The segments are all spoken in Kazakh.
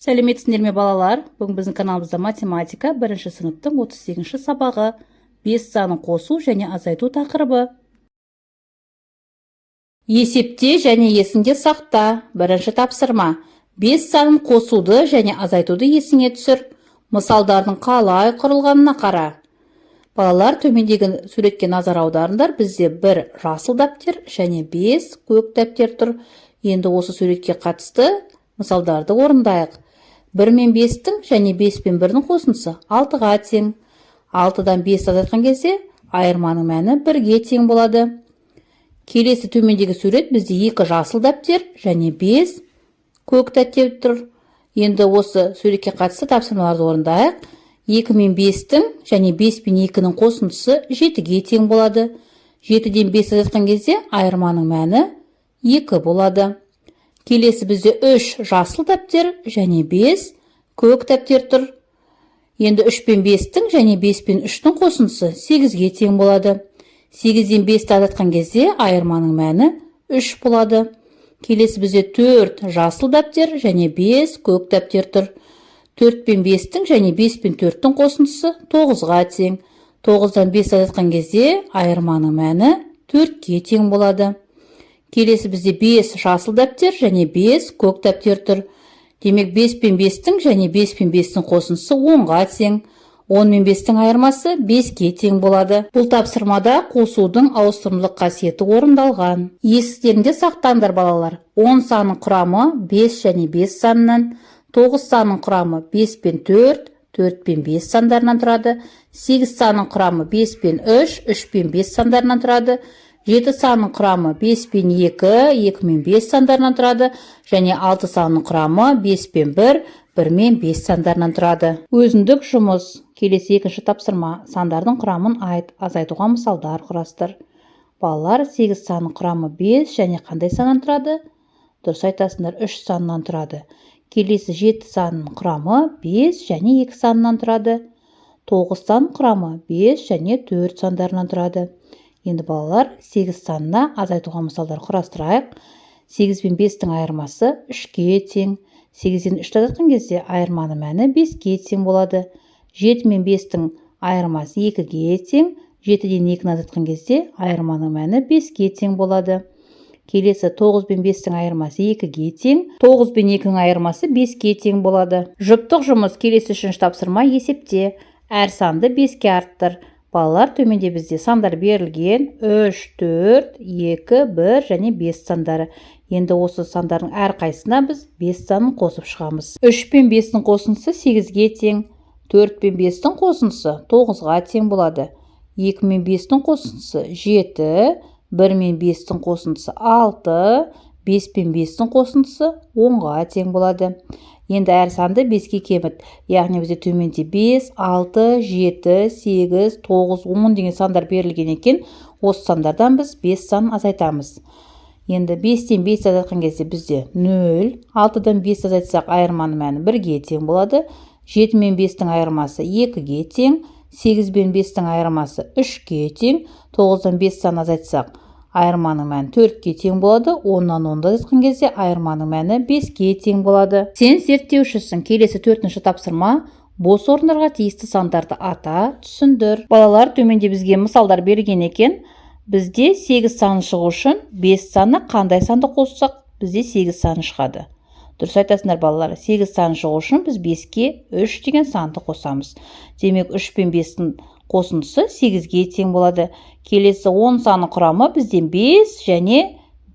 Сәлеметсіңдер ме, балалар! Бүгін біздің каналымызда математика, бірінші сыныптың 38 сабағы, бес санын қосу және азайту тақырыбы. Есепте және есіңде сақта. Бірінші тапсырма: бес санын қосуды және азайтуды есіңе түсір. Мысалдардың қалай құрылғанына қара. Балалар, төмендегі суретке назар аударыңдар. Бізде бір жасыл дәптер және бес көк дәптер тұр. Енді осы суретке қатысты мысалдарды орындайық. Бір мен бестің және бес пен бірдің қосындысы алтыға тең. Алтыдан бес азайтқан кезде айырманың мәні бірге тең болады. Келесі төмендегі сурет: бізде екі жасыл дәптер және бес көк дәптер тұр. Енді осы суретке қатысты тапсырмаларды орындайық. Екі мен бестің және бес пен екінің қосындысы жетіге тең болады. Жетіден бес азайтқан кезде айырманың мәні екі болады. Келесі бізде үш жасыл дәптер және бес көк дәптер тұр. Енді үш пен бестің және бес пен үштің қосындысы сегізге тең болады. Сегізден бесті азайтқан кезде айырманың мәні үш болады. Келесі бізде төрт жасыл дәптер және бес көк дәптер тұр. Төрт пен бестің және бес пен төрттің қосындысы тоғызға тең. Тоғыздан бес азайтқан кезде айырманың мәні төртке тең болады. Келесі бізде бес жасыл дәптер және бес көк дәптер тұр. Демек, бес пен бестің және бес пен бестің қосындысы 10-ға тең. 10 мен бестің айырмасы беске тең болады. Бұл тапсырмада қосудың ауыстырымдылық қасиеті орындалған. Естеріңде сақтаңдар, балалар: 10 санның құрамы 5 және 5 санынан, 9 санның құрамы 5 пен 4, 4 пен 5 сандарынан тұрады, 8 санның құрамы 5 пен 3, 3 пен 5 сандарынан тұрады, жеті санның құрамы 5 пен 2, 2 мен 5 сандарынан тұрады және алты санның құрамы 5 пен 1, 1 мен 5 сандарынан тұрады. Өзіндік жұмыс. Келесі екінші тапсырма: сандардың құрамын айт, азайтуға мысалдар құрастыр. Балалар, 8 санның құрамы 5 және қандай саннан тұрады? Дұрыс айтасыңдар, 3 саннан тұрады. Келесі жеті санның құрамы 5 және 2 саннан тұрады. 9 сан құрамы 5 және 4 сандарынан тұрады. Енді, балалар, 8 санына азайтуға мысалдар құрастырайық. 8 пен 5-тің айырмасы 3-ке тең. 8-ден 3-ті азайтқан кезде айырманың мәні 5-ке тең болады. 7 мен 5-тің айырмасы 2-ге тең. 7-ден 2-ні азайтқан кезде айырманың мәні 5-ке тең болады. Келесі 9 пен 5-тің айырмасы 2-ге тең. 9 пен 2-нің айырмасы 5-ке тең болады. Жұптық жұмыс. Келесі үшінші тапсырма: есепте, әр санды 5-ке арттыр. Балалар, төменде бізде сандар берілген: 3, 4, 2, 1 және 5 сандары. Енді осы сандардың әрқайсысына біз 5 санын қосып шығамыз. 3 пен 5-тің қосындысы 8-ге тең. 4 пен 5-тің қосындысы 9-ға тең болады. 2 мен 5-тің қосындысы 7, 1 мен 5-тің қосындысы 6, 5 пен 5-тің қосындысы 10-ға тең болады. Енді әр санды 5-ке кеміт. Яғни бізде төменде 5, 6, 7, 8, 9, 10 деген сандар берілген екен. Осы сандардан біз 5 санын азайтамыз. Енді 5-тен 5 азайтқан кезде бізде 0, 6-дан 5 азайтсақ, айырманың мәні 1-ге тең болады. 7 мен 5-тің айырмасы 2-ге тең, 8 бен 5-тің айырмасы 3-ке тең, 9-дан 5 сан азайтсақ, айырманың мәні 4-ке тең болады, 10-нан 10-ды азайтқан кезде айырманың мәні 5-ке тең болады. Сен зерттеушісің. Келесі төртінші тапсырма: бос орындарға тиісті сандарды ата, түсіндір. Балалар, төменде бізге мысалдар берген екен. Бізде 8 саны шығу үшін 5 саны қандай санды қоссақ, бізде 8 саны шығады? Дұрыс айтасыңдар, балалар, 8 саны шығу үшін біз 5-ке 3 деген санды қосамыз. Демек, 3 пен 5-тің қосындысы 8-ге тең болады. Келесі 10 саны құрамы бізден 5 және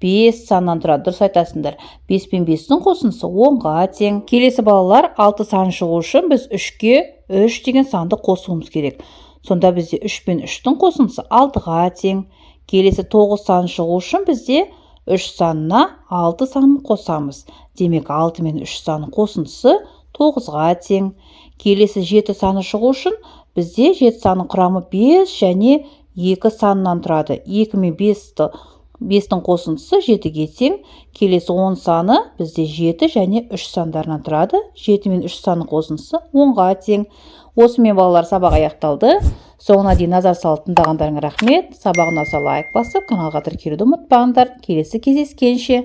5 саннан тұрады. Дұрыс айтасыңдар, 5 пен 5-тің қосындысы 10-ға тең. Келесі, балалар, 6 сан шығу үшін біз 3-ке 3 деген санды қосуымыз керек. Сонда бізде 3 пен 3-тің қосындысы 6-ға тең. Келесі 9 сан шығу үшін бізде 3 санына 6 санын қосамыз. Демек, 6 мен 3 санның қосындысы 9-ға тең. Келесі 7 саны шығу үшін бізде 7 санның құрамы 5 және 2 санынан тұрады. 2 мен 5-тің қосындысы 7-ге тең. Келесі 10 саны бізде 7 және 3 сандарынан тұрады. 7 мен 3 санның қосындысы 10-ға тең. Осымен, балалар, сабақ аяқталды. Соңына дейін назар салып тыңдағандарыңа рахмет. Сабақ ұнаса, лайк басып, каналға тіркелуді ұмытпаңдар. Келесі кездескенше!